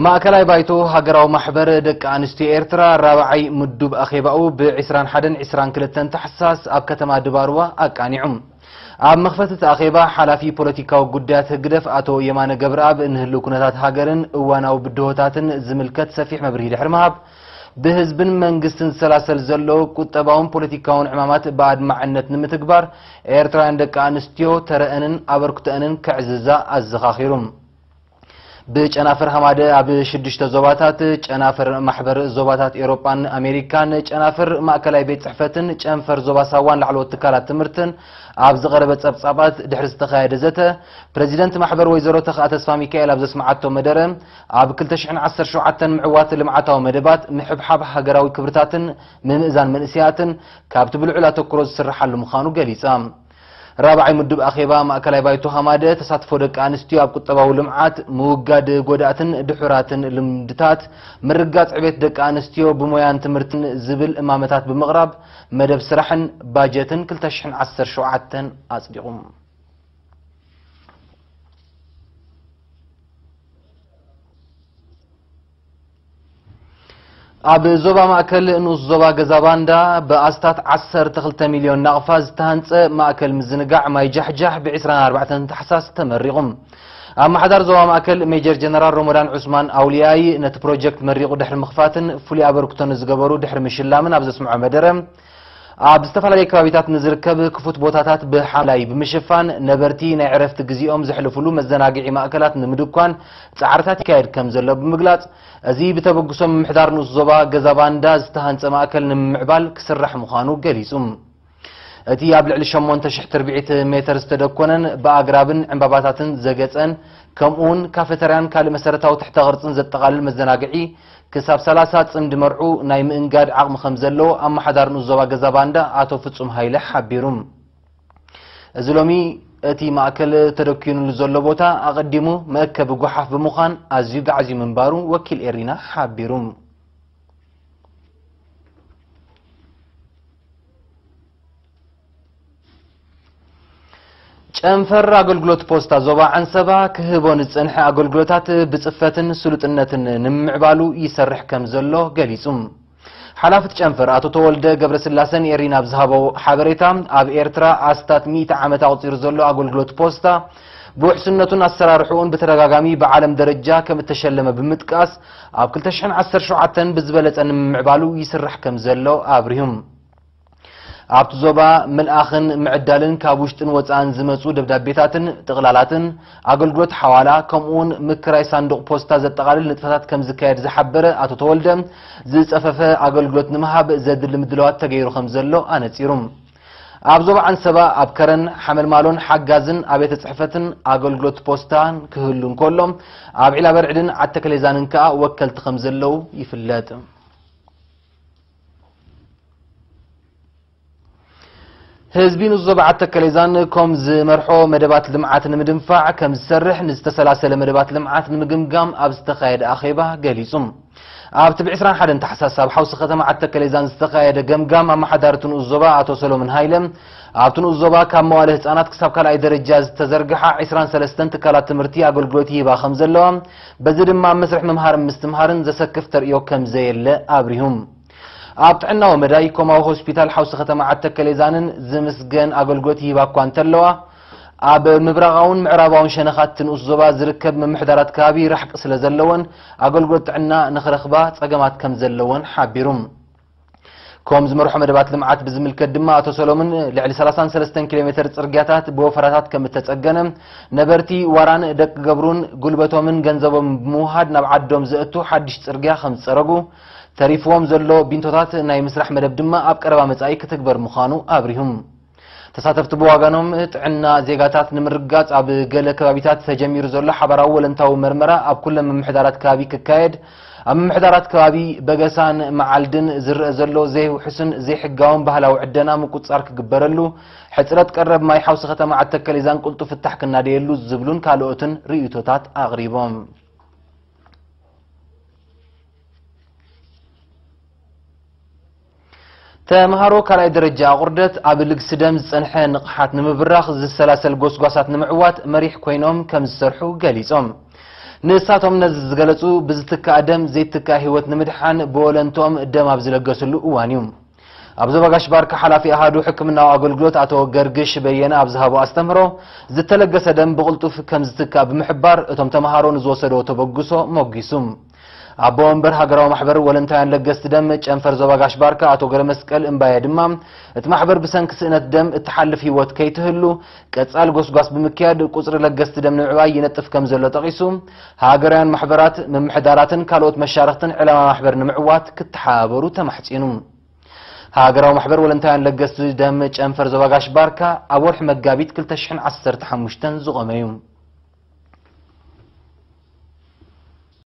ማእከላይ ባይቶ ሃገራዊ ማሕበር ደቂ ኣንስትዮ ኤርትራ ራብዓይ ምዱብ ኣኼባኡ ብ ዕስራን ሓደን ዕስራን ክልተን ታሕሳስ ኣብ ከተማ ድባርዋ ኣቃኒዑ። ኣብ መኽፈቲ እቲ ኣኼባ ሓላፊ ፖለቲካዊ ጉዳያት ህግደፍ ኣቶ የማነ ገብረኣብ ንህልው ኩነታት ሃገርን እዋናዊ ብድሆታትን ዝምልከት ሰፊሕ መብርሂ ድሕሪ ምሃብ፣ ብህዝብን መንግስትን ዝሰላሰል ዘሎ ቁጠባውን ፖለቲካውን ዕማማት ብኣድማዕነት ንምትግባር ኤርትራውያን ደቂ ኣንስትዮ ተረአንን ኣበርክቶአንን ከዕዝዛ ኣዘኻኺሩ። ብጨናፍር ሃማደ ኣብ ሽዱሽተ ዞባታት፣ ጨናፍር ማሕበር ዞባታት ኤውሮጳን ኣሜሪካን፣ ጨናፍር ማእከላይ ቤት ጽሕፈትን ጨንፈር ዞባ ሳዋን ላዕለዎት ትካላት ትምህርትን ኣብ ዝቐረበ ጸብጻባት ድሕሪ ዝተኻየደ ዘተ፣ ፕረዚደንት ማሕበር ወይዘሮ ተኽኣ ተስፋ ሚካኤል ኣብ ዘስምዓቶ መደረ፣ ኣብ ክልተ ሽሕን ዓሰርተ ሸውዓተን ምዕዋት ልምዓታዊ መደባት፣ ምሕብሓብ ሃገራዊ ክብርታትን ምምእዛን መንእሰያትን ካብቲ ብልዑል ኣተኩሮ ዝስርሓሉ ምዃኑ ገሊጻ። ራብዓይ ምዱብ ኣኼባ ማእከላይ ባይቶ ሃማደ፣ ተሳትፎ ደቂ ኣንስትዮ ኣብ ቁጠባዊ ልምዓት፣ ምውጋድ ጎዳእትን ድሑራትን ልምድታት፣ ምርጋጽ ዕቤት ደቂ ኣንስትዮ ብሞያን ትምህርትን ዝብል እማመታት ብምቕራብ፣ መደብ ስራሕን ባጀትን ክልተ ሽሕን ዓሰርተ ሸውዓተን ኣጽዲቑ። ኣብ ዞባ ማእከል ንኡስ ዞባ ገዛ ባንዳ ብኣስታት ዓሰርተ ክልተ ሚልዮን ናቕፋ ዝተሃንጸ ማእከል ምዝንጋዕ ማይ ጃሕጃሕ ብ ዕስራን ኣርባዕተን ታሕሳስ ተመሪቑ። ኣመሓዳሪ ዞባ ማእከል ሜጀር ጀነራል ሮሞዳን ዑስማን ኣውልያይ ነቲ ፕሮጀክት መሪቑ ድሕሪ ምኽፋትን ፍሉይ ኣበርክቶ ንዝገበሩ ድሕሪ ምሽላምን ኣብ ዘስምዖ መደረ፣ ኣብ ዝተፈላለዩ ከባቢታት ንዝርከብ ክፉት ቦታታት ብሓምላይ ብምሽፋን፣ ነበርቲ ናይ ዕረፍቲ ግዜኦም ዘሕልፉሉ መዘናግዒ ማእከላት ንምድኳን ጻዕርታት ይካየድ ከም ዘሎ ብምግላጽ፣ እዚ ብተበግሶ ምምሕዳር ንኡስ ዞባ ገዛ ባንዳ ዝተሃንጸ ማእከል ንምምዕባል ክስራሕ ምዃኑ ገሊጹ። እቲ ኣብ ልዕሊ ሸሞንተ ሽሕ ትርብዒት ሜተር ዝተደኮነን ብኣግራብን ዕምባባታትን ዘገጸን፣ ከምኡውን ካፌተርያን ካልእ መሰረታዊ ትሕተ ቅርጽን ዘጠቓልል መዘናግዒ፣ ክሳብ ሰላሳ ጽምዲ መርዑ ናይ ምእንጋድ ዓቕሚ ከም ዘለዎ ኣመሓዳሪ ንኡስ ዞባ ገዛ ባንዳ ኣቶ ፍጹም ሃይለ ሓቢሩ። እዚ ሎሚ እቲ ማእከል ተደኪኑሉ ዘሎ ቦታ ኣቐዲሙ መእከቢ ጓሓፍ ብምዃን ኣዝዩ ጋዕዝዩ ምንባሩ ወኪል ኤሪና ሓቢሩ። ጨንፈር ኣገልግሎት ፖስታ ዞባ ዓንሰባ ክህቦ ንዝጸንሐ ኣገልግሎታት ብጽፈትን ስሉጥነትን ንምምዕባሉ ይሰርሕ ከም ዘሎ ገሊጹ። ሓላፊ እቲ ጨንፈር ኣቶ ተወልደ ገብረስላሰ ንኤሪና ኣብ ዝሃቦ ሓበሬታ፣ ኣብ ኤርትራ ኣስታት ሚእቲ ዓመት ኣቑጺሩ ዘሎ ኣገልግሎት ፖስታ ብውሕስነቱን ኣሰራርሕኡን ብተደጋጋሚ ብዓለም ደረጃ ከም እተሸለመ ብምጥቃስ፣ ኣብ ክልተ ሽሕን ዓሰርተ ሸውዓተን ብዝበለጸ ንምምዕባሉ ይስራሕ ከም ዘሎ ኣብሪሁ። ኣብቲ ዞባ ምልኣኽን ምዕዳልን ካብ ውሽጥን ወጻእን ዝመጹ ደብዳቤታትን ጥቕላላትን፣ ኣገልግሎት ሓዋላ፣ ከምኡውን ምክራይ ሳንዱቕ ፖስታ ዘጠቓልል ንጥፈታት ከም ዝካየድ ዝሓበረ ኣቶ ተወልደ፣ ዝጸፈፈ ኣገልግሎት ንምሃብ ዘድሊ ምድላዋት ተገይሩ ከም ዘሎ ኣነጺሩ። ኣብ ዞባ ዓንሰባ፣ ኣብ ከረን፣ ሓመልማሎን ሓጋዝን ኣብያተ ጽሕፈትን ኣገልግሎት ፖስታን ክህሉ እንከሎ፣ ኣብ ዒላበርዕድን ዓተከሌዛንን ከኣ ወከልቲ ከም ዘለዉ ይፍለጥ። ህዝቢ ንዞባ ዓተከሌዛን ኮም ዝመርሖ መደባት ልምዓት ንምድንፋዕ ከም ዝሰርሕ ንዝተሰላሰለ መደባት ልምዓት ንምግምጋም ኣብ ዝተኻየደ ኣኼባ ገሊጹ። ኣብቲ ብ ዕስራን ሓደን ታሕሳስ ኣብ ሓውሲ ከተማ ዓተከሌዛን ዝተኻየደ ገምጋም ኣመሓዳሪ እቲ ንኡስ ዞባ ኣቶ ሰሎሞን ሃይለ፣ ኣብቲ ንኡስ ዞባ ካብ መዋለ ህጻናት ክሳብ ካልኣይ ደረጃ ዝተዘርግሓ ዕስራን ሰለስተን ትካላት ትምህርቲ ኣገልግሎት ይህባ ከም ዘለዋ፣ በዚ ድማ ኣብ መስርሕ ምምሃርን ምስትምሃርን ዘሰክፍ ተርእዮ ከም ዘየለ ኣብሪሁ። ኣብ ጥዕናዊ መዳይ ኮማዊ ሆስፒታል ሓውሲ ከተማ ዓተከሌዛንን ዝምስገን ኣገልግሎት ይህባ እኳ እንተለዋ፣ ኣብ ምብራቓውን ምዕራባውን ሸነኻት እቲ ንኡስ ዞባ ዝርከብ ምምሕዳራት ከባቢ ራሕቂ ስለ ዘለወን ኣገልግሎት ጥዕና ንኽረኽባ ጸገማት ከም ዘለወን ሓቢሩ። ኮም ዝመርሖ መደባት ልምዓት ብዝምልከት ድማ ኣቶ ሰሎምን ልዕሊ ሰላሳን ሰለስተን ኪሎ ሜተር ጽርግያታት ብወፈራታት ከም እተጸገነ፣ ነበርቲ ዋራን ደቂ ገብሩን ጉልበቶምን ገንዘቦም ብምውሃድ ናብ ዓዶም ዘእቱ ሓድሽ ጽርግያ ከም ዝጸረጉ፣ ተሪፍዎም ዘሎ ቢንቶታት ናይ ምስራሕ መደብ ድማ ኣብ ቀረባ መጻኢ ክትግበር ምዃኑ ኣብሪሁም። ተሳተፍቲ ብዋጋኖም ጥዕና ዜጋታት ንምርጋጽ ኣብ ገለ ከባቢታት ተጀሚሩ ዘሎ ሓባራዊ ወለንታዊ መርመራ ኣብ ኩለን ምምሕዳራት ከባቢ ክካየድ፣ ኣብ ምምሕዳራት ከባቢ በገሳን መዓልድን ዝረአ ዘሎ ዘይውሕስን ዘይሕጋውን ባህላዊ ዕደና ምቁጽጻር ክግበረሉ፣ ሕጽረት ቀረብ ማይ ሓውሲ ከተማ ዓተከሌዛን ቅልጡፍ ፍታሕ ክናደየሉ ዝብሉን ካልኦትን ርእይቶታት ኣቕሪቦም። ተምሃሮ ካልኣይ ደረጃ ኣቑርደት ኣብ ልግሲ ደም ዝጸንሐ ንቕሓት ንምብራኽ ዝሰላሰል ጎስጓሳት ንምዕዋት መሪሕ ኮይኖም ከም ዝሰርሑ ገሊጾም። ንሳቶም ነዚ ዝገለጹ፣ ብዝትካእ ደም ዘይትካእ ህይወት ንምድሓን ብወለንትኦም ደም ኣብ ዝለገስሉ እዋን እዩ። ኣብ ዞባ ጋሽ ባርካ ሓላፊ ኣሃዱ ሕክምናዊ ኣገልግሎት ኣቶ ገርግሽ በየነ ኣብ ዝሃቦ ኣስተምህሮ፣ ዝተለገሰ ደም ብቕልጡፍ ከም ዝትካእ ብምሕባር፣ እቶም ተምሃሮ ንዝወሰድዎ ተበግሶ ሞጊሱ። ኣቦ ወንበር ሃገራዊ ማሕበር ወለንታውያን ለገስቲ ደም ጨንፈር ዞባ ጋሽ ባርካ ኣቶ ገረመስቀል እምባየ ድማ፣ እቲ ማሕበር ብሰንኪ ስእነት ደም እትሓልፍ ህይወት ከይትህሉ ቀጻሊ ጎስጓስ ብምክያድ ቁጽሪ ለገስቲ ደም ንምዕባይ ይነጥፍ ከም ዘሎ ጠቒሱ፣ ሃገራውያን ማሕበራት፣ ምምሕዳራትን ካልኦት መሻርኽትን ዕላማ ማሕበር ንምዕዋት ክተሓባበሩ ተማሕጺኑ። ሃገራዊ ማሕበር ወለንታውያን ለገስቲ ደም ጨንፈር ዞባ ጋሽ ባርካ ኣብ ወርሒ መጋቢት ክልተ ሽሕን ዓሰርተ ሓሙሽተን ዝቖመ እዩ።